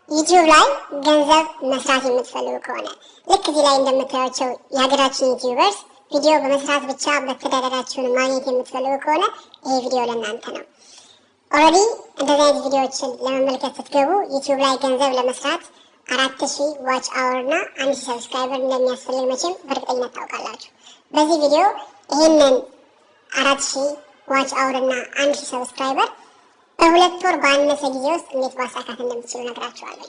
ዩቲዩብ ላይ ገንዘብ መስራት የምትፈልጉ ከሆነ፣ ልክ እዚህ ላይ እንደምታዩቸው የሀገራችን YouTubers ቪዲዮ በመስራት ብቻ መተዳደራችሁን ማግኘት የምትፈልጉ ከሆነ ይሄ ቪዲዮ ለእናንተ ነው። Already እንደዚህ አይነት ቪዲዮዎችን ለመመልከት ስትገቡ ዩቲዩብ ላይ ገንዘብ ለመስራት 4000 watch hour እና 1000 subscriber እንደሚያስፈልግ መቼም በእርግጠኝነት ታውቃላችሁ። በዚህ ቪዲዮ ይህንን 4000 watch hour እና 1000 subscriber በ2 ወር ባነሰ ጊዜ ውስጥ እንዴት ማሳካት እንደምትችሉ ነግራችኋለሁ።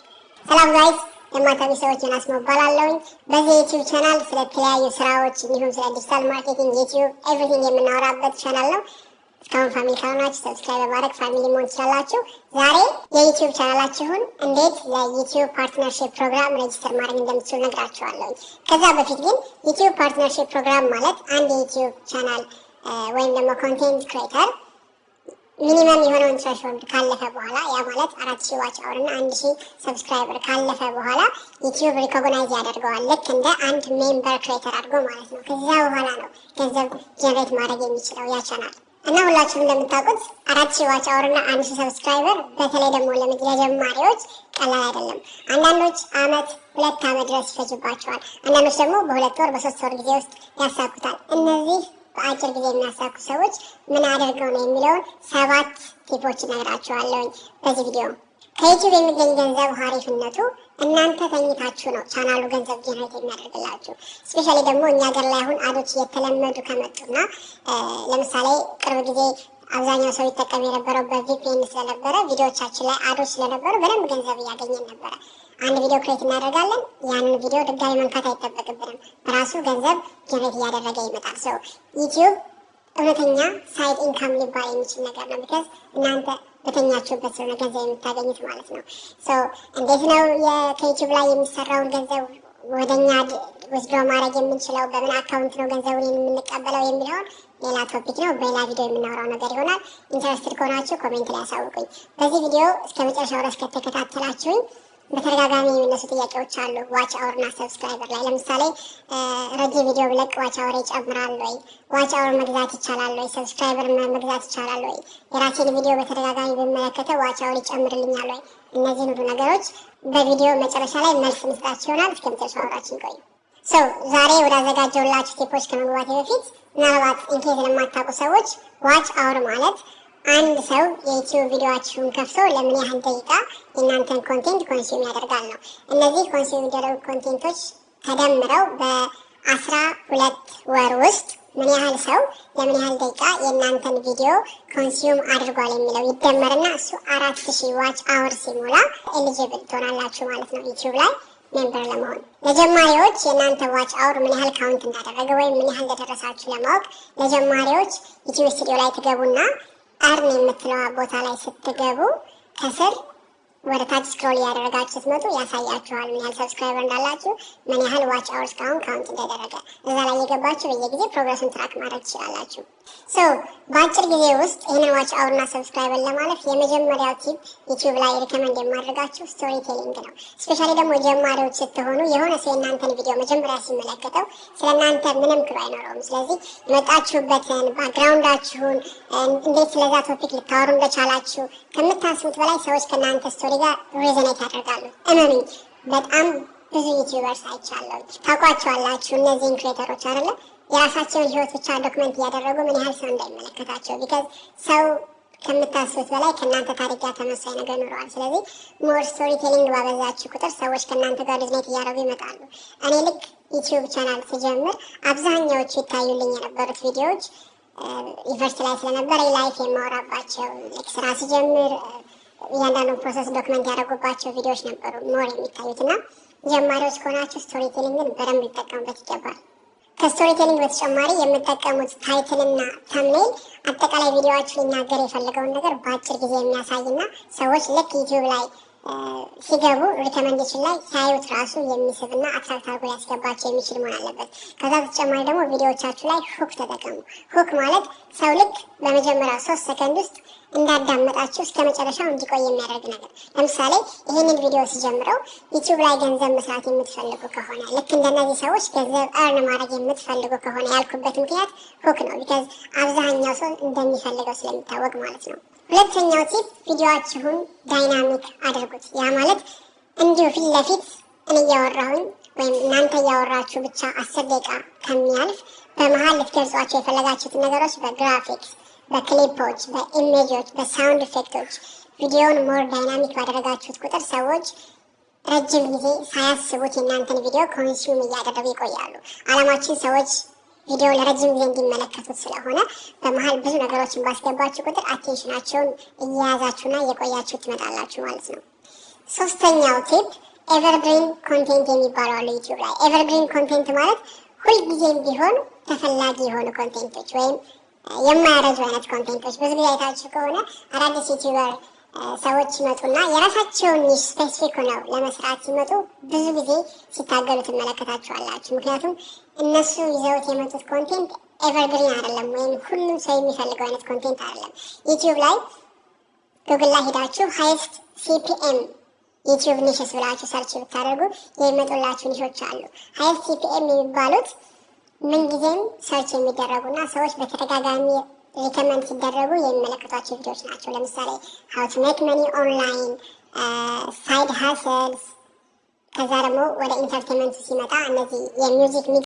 ሰላም guys፣ የማታዊ ሰዎች ዮናስ እባላለሁኝ። በዚህ ዩቲዩብ ቻናል ስለተለያዩ ስራዎች እንዲሁም ስለ digital marketing፣ ዩቲዩብ፣ everything የምናወራበት ቻናል ነው። እስካሁን family ካልሆናችሁ subscribe በማድረግ family መሆን ትችላላችሁ። ዛሬ የዩቲዩብ ቻናላችሁን እንዴት ለዩቲዩብ partnership program register ማድረግ እንደምትችሉ ነግራችኋለሁኝ። ከዛ በፊት ግን ዩቲዩብ partnership program ማለት አንድ የዩቲዩብ ቻናል ወይም ደግሞ content creator minimum የሆነውን threshold ካለፈ በኋላ፣ ያ ማለት 4000 watch hour እና 1000 subscriber ካለፈ በኋላ ዩቲዩብ recognize ያደርገዋል፣ ልክ እንደ አንድ member creator አድርጎ ማለት ነው። ከዛ በኋላ ነው ገንዘብ generate ማድረግ የሚችለው ያ ቻናል። እና ሁላችሁም እንደምታውቁት 4000 watch hour እና 1000 subscriber በተለይ ደግሞ ለጀማሪዎች ቀላል አይደለም። አንዳንዶች አመት 2 አመት ድረስ ይፈጅባቸዋል። አንዳንዶች ደግሞ በ2 ወር በ3 ወር ጊዜ ውስጥ ያሳኩታል። እነዚህ በአጭር ጊዜ የሚያሳኩ ሰዎች ምን አድርገው ነው የሚለውን ሰባት tip ኦች እነግራችኋለሁኝ በዚህ ቪዲዮ። ከዩቲዩብ የሚገኝ ገንዘብ ሀሪፍነቱ እናንተ ተኝታችሁ ነው ቻናሉ ገንዘብ generate የሚያደርግላችሁ። Especially ደግሞ እኛ ሀገር ላይ አሁን ad ኦች እየተለመዱ ከመጡና ለምሳሌ ቅርብ ጊዜ አብዛኛው ሰው ይጠቀም የነበረው በ VPN ስለነበረ ቪዲዮዎቻችን ላይ ad ኦች ስለነበሩ በደንብ ገንዘብ እያገኘን ነበረ። አንድ ቪዲዮ create እናደርጋለን። ያንን ቪዲዮ ድጋሚ መንካት አይጠበቅብንም። በራሱ ገንዘብ generate እያደረገ ይመጣል። So ዩቲዩብ እውነተኛ side income ሊባል የሚችል ነገር ነው። Because እናንተ በተኛችሁበት ስለሆነ ገንዘብ የምታገኙት ማለት ነው። So እንዴት ነው ከዩቲዩብ ላይ የሚሰራውን ገንዘብ ወደኛ withdraw ማድረግ የምንችለው፣ በምን account ነው ገንዘቡን የምንቀበለው የሚለውን ሌላ topic ነው። በሌላ ቪዲዮ የምናወራው ነገር ይሆናል። Interested ከሆናችሁ comment ላይ ያሳውቁኝ። በዚህ ቪዲዮ እስከ መጨረሻው ድረስ ከተከታተላችሁኝ በተደጋጋሚ የሚነሱ ጥያቄዎች አሉ watch hour እና subscriber ላይ። ለምሳሌ ረጅም ቪዲዮ ብለቅ watch hour ይጨምራል ወይ? Watch hour መግዛት ይቻላል ወይ? Subscriber መግዛት ይቻላል ወይ? የራሴን ቪዲዮ በተደጋጋሚ ብመለከተው watch hour ይጨምርልኛል ወይ? እነዚህን ሁሉ ነገሮች በቪዲዮ መጨረሻ ላይ መልስ መስጣችሁ ይሆናል። እስከ መጨረሻው አብራችን ቆዩ። So ዛሬ ወዳዘጋጀሁላችሁ tip ኦች ከመግባቴ በፊት ምናልባት in case ለማታውቁ ሰዎች watch hour ማለት አንድ ሰው የዩቲዩብ ቪዲዮአችሁን ከፍቶ ለምን ያህል ደቂቃ የእናንተን content consume ያደርጋል ነው። እነዚህ consume የሚደረጉ content ኦች ተደምረው በ12 ወር ውስጥ ምን ያህል ሰው ለምን ያህል ደቂቃ የእናንተን ቪዲዮ consume አድርጓል የሚለው ይደመርና እሱ 4000 watch hour ሲሞላ eligible ትሆናላችሁ ማለት ነው ዩቲዩብ ላይ member ለመሆን። ለጀማሪዎች የእናንተ watch hour ምን ያህል count እንዳደረገ ወይም ምን ያህል እንደደረሳችሁ ለማወቅ ለጀማሪዎች ዩቲዩብ ስቱዲዮ ላይ ትገቡና earn የምትለዋ ቦታ ላይ ስትገቡ ከስር ወደ ታች scroll እያደረጋችሁ ስትመጡ ያሳያችኋል ምን ያህል subscriber እንዳላችሁ፣ ምን ያህል watch hour እስካሁን count እንዳደረገ። እዛ ላይ እየገባችሁ በየጊዜ progress ኡን track ማድረግ ትችላላችሁ። So በአጭር ጊዜ ውስጥ ይህንን watch hour እና subscriber ለማለፍ የመጀመሪያው tip ዩቲዩብ ላይ recommend የማደርጋችሁ storytelling ነው። Especially ደግሞ ጀማሪዎች ስትሆኑ የሆነ ሰው የእናንተን ቪዲዮ መጀመሪያ ሲመለከተው ስለ እናንተ ምንም clue አይኖረውም። ስለዚህ የመጣችሁበትን background ኣችሁን፣ እንዴት ስለዛ topic ልታወሩ እንደቻላችሁ፣ ከምታስቡት በላይ ሰዎች ከእናንተ story ጋር resonate ያደርጋሉ። እመኑኝ፣ በጣም ብዙ YouTubers አይቻለሁ። ታውቋቸዋላችሁ እነዚህን creator ኦች አይደለ? የራሳቸውን ህይወት ብቻ document እያደረጉ ምን ያህል ሰው እንዳይመለከታቸው፣ because ሰው ከምታስቡት በላይ ከእናንተ ታሪክ ጋር ተመሳሳይ ነገር ኖረዋል። ስለዚህ more storytelling ባበዛችሁ ቁጥር ሰዎች ከእናንተ ጋር resonate እያደረጉ ይመጣሉ። እኔ ልክ ዩቲዩብ ቻናል ስጀምር አብዛኛዎቹ ይታዩልኝ የነበሩት ቪዲዮዎች ዩኒቨርሲቲ ላይ ስለነበረ life የማወራባቸው፣ ልክ ስራ ስጀምር እያንዳንዱ process document ያደረጉባቸው ቪዲዮዎች ነበሩ more የሚታዩት። እና ጀማሪዎች ከሆናችሁ storytelling ን በደንብ ሊጠቀሙበት ይገባል። ከ storytelling በተጨማሪ የምጠቀሙት title ና thumbnail አጠቃላይ ቪዲዮዎቹ ሊናገር የፈለገውን ነገር በአጭር ጊዜ የሚያሳይና ሰዎች ልክ ዩቲዩብ ላይ ሲገቡ recommendation ላይ ሲያዩት ራሱ የሚስብና attract አድርጎ ሊያስገባቸው የሚችል መሆን አለበት። ከዛ በተጨማሪ ደግሞ ቪዲዮዎቻችሁ ላይ hook ተጠቀሙ። Hook ማለት ሰው ልክ በመጀመሪያው 3 ሰከንድ ውስጥ እንዳዳመጣችሁ እስከ መጨረሻው እንዲቆይ የሚያደርግ ነገር። ለምሳሌ ይህንን ቪዲዮ ሲጀምረው ዩቲዩብ ላይ ገንዘብ መስራት የምትፈልጉ ከሆነ፣ ልክ እንደነዚህ ሰዎች ገንዘብ earn ማድረግ የምትፈልጉ ከሆነ ያልኩበት ምክንያት hook ነው። Because አብዛኛው ሰው እንደሚፈልገው ስለሚታወቅ ማለት ነው። ሁለተኛው tip ቪዲዮአችሁን dynamic አድርጉት። ያ ማለት እንዲሁ ፊት ለፊት እኔ እያወራሁኝ ወይም እናንተ እያወራችሁ ብቻ 10 ደቂቃ ከሚያልፍ በመሀል ልትገልጿቸው የፈለጋችሁትን ነገሮች በግራፊክስ፣ በክሊፖች፣ በኢሜጆች፣ በሳውንድ ኢፌክቶች ቪዲዮውን more dynamic ባደረጋችሁት ቁጥር ሰዎች ረጅም ጊዜ ሳያስቡት የእናንተን ቪዲዮ consume እያደረጉ ይቆያሉ። አላማችን ሰዎች ቪዲዮ ለረጅም ጊዜ እንዲመለከቱት ስለሆነ በመሀል ብዙ ነገሮችን ባስገባችሁ ቁጥር attention ኣቸውን እየያዛችሁና እየቆያችሁ ትመጣላችሁ ማለት ነው። ሶስተኛው tip evergreen content የሚባሉ አሉ YouTube ላይ። Evergreen content ማለት ሁልጊዜም ቢሆን ተፈላጊ የሆኑ content ኦች ወይም የማያረጁ አይነት content ኦች። ብዙ ጊዜ አይታችሁ ከሆነ አዳዲስ YouTuber ሰዎች ይመጡና የራሳቸውን niche specific ሆነው ለመስራት ሲመጡ ብዙ ጊዜ ሲታገሉ ትመለከታቸዋላችሁ። ምክንያቱም እነሱ ይዘውት የመጡት content evergreen አይደለም፣ ወይም ሁሉም ሰው የሚፈልገው አይነት content አይደለም። YouTube ላይ፣ ጉግል ላይ ሄዳችሁ "highest CPM YouTube niches" ብላችሁ search ብታደርጉ የሚመጡላችሁ niche ኦች አሉ። Highest CPM የሚባሉት ምንጊዜም search የሚደረጉና ሰዎች በተደጋጋሚ recommend ሲደረጉ የሚመለከቷቸው ቪዲዮዎች ናቸው። ለምሳሌ how to make money online፣ side hustles፣ ከዛ ደግሞ ወደ entertainment ኡ ሲመጣ እነዚህ የ music mix